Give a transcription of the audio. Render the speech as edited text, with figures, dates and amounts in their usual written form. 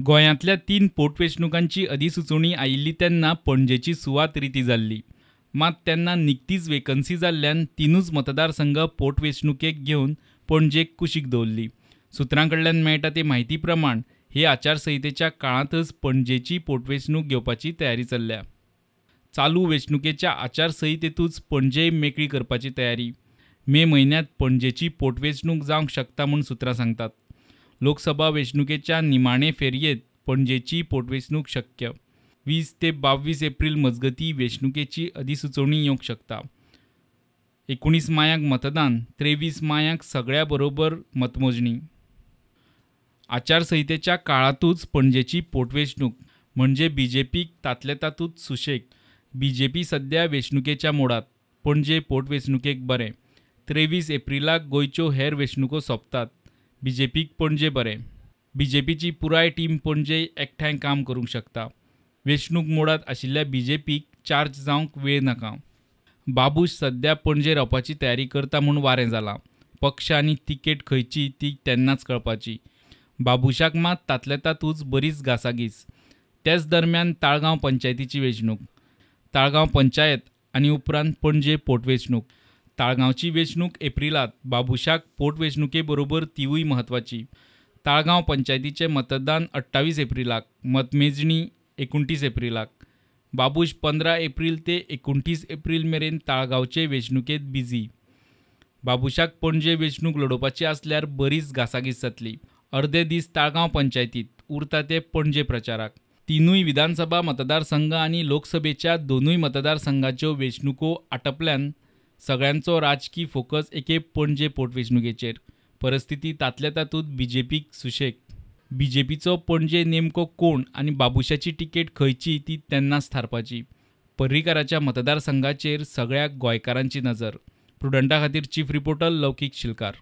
गोंयांतल्या 3 पोटवेंचणुकांची अधिसुचोवणी आयिल्ली तेन्ना पणजेची सुवात रिती जाल्ली. मात तेन्ना निकतीच वेकन्सी जाल्ल्यान 3ूच मतदारसंघ पोटवेंचणुकेक घेवन पणजेक कुशीक दवरली. सुत्रां कडल्यान मेळटा ते म्हायती प्रमाण हे आचारसंहितेच्या काळांतच पणजेची पोटवेंचणूक घेवपाची तयारी चल्ल्या. चालू वेंचणुकेच्या आचारसंहितेतूच पणजे मेकळी करपाची तयारी. मे म्हयन्यांत पणजेची पोटवेंचणूक जावंक शकता म्हूण सुत्रां सांगतात. लोकसभा वेंचणुकेच्या निमाणे फेरयेंत पणजेची पोटवेंचणूक शक्य. 20 ते 22 एप्रील मजगती वेंचणुकेची अधिसुचोवणी येवंक शकता. 19 मायाक मतदान, 23 मायाक सगळ्या बरोबर मतमोजणी. आचारसंहितेच्या काळांतूच पणजेची पोटवेंचणूक म्हणजे बीजेपीक तांतले तातूंत सुशेग. बीजेपी सध्या वेंचणुकेच्या मोडात. पणजे पोटवेंचणुकेक बरें. 23 एप्रिलाक गोंयच्यो हेर वेंचणुको सोंपतात. बीजेपीक पणजे बरें. बीजेपीची पुराय टीम पणजे एकठांय काम करूंक शकता. वेंचणूक मोडात आशिल्ल्या बीजेपीक चार्ज जावंक वेळ नाका. बाबूश सध्या पणजे रावपाची तयारी करता म्हूण वारें जालां. पक्ष आनी तिकेट खंयची ती तेन्नाच कळपाची. बाबूशाक मात तांतले तातूंत बरीच घासाघीस. तेच दरम्यान ताळगांव पंचायतीची वेंचणूक, ताळगांव पंचायत आनी उपरांत पणजे पोटवेंचणूक. ताळगांवची वेंचणूक एप्रिलांत, बाबूशाक पोटवेंचणुके बरोबर तिवूय म्हत्वाची. ताळगांव पंचायतीचें मतदान 28 एप्रिलाक, मतमेजणी 29 एप्रिलाक. बाबूश 15 एप्रील ते 29 एप्रील मेरेन ताळगांवचे वेंचणुकेंत बिजी. बाबूशाक पणजे वेंचणूक लडोवपाची आसल्यार बरीच घासाघीस जातली. अर्दे दीस ताळगांव पंचायतीत, उरता ते पणजे प्रचाराक. 3ूय विधानसभा मतदारसंघ आनी लोकसभेच्या 2ूय मतदारसंघाच्यो वेंचणुको आटपल्यान सगळ्यांचो राजकी फोकस एके पणजे पोटवेंचणुकेचेर. परिस्थिती तांतल्या तातूंत बीजेपीक सुशेग. बीजेपीचो पणजे नेमको कोण आनी बाबूशाची तिकेट खंयची ती तेन्नाच थारपाची. पर्रीकाराच्या मतदारसंघाचेर सगळ्या गोंयकारांची नजर. प्रुडंटा खातीर चीफ रिपोर्टर लौकीक शिलकार.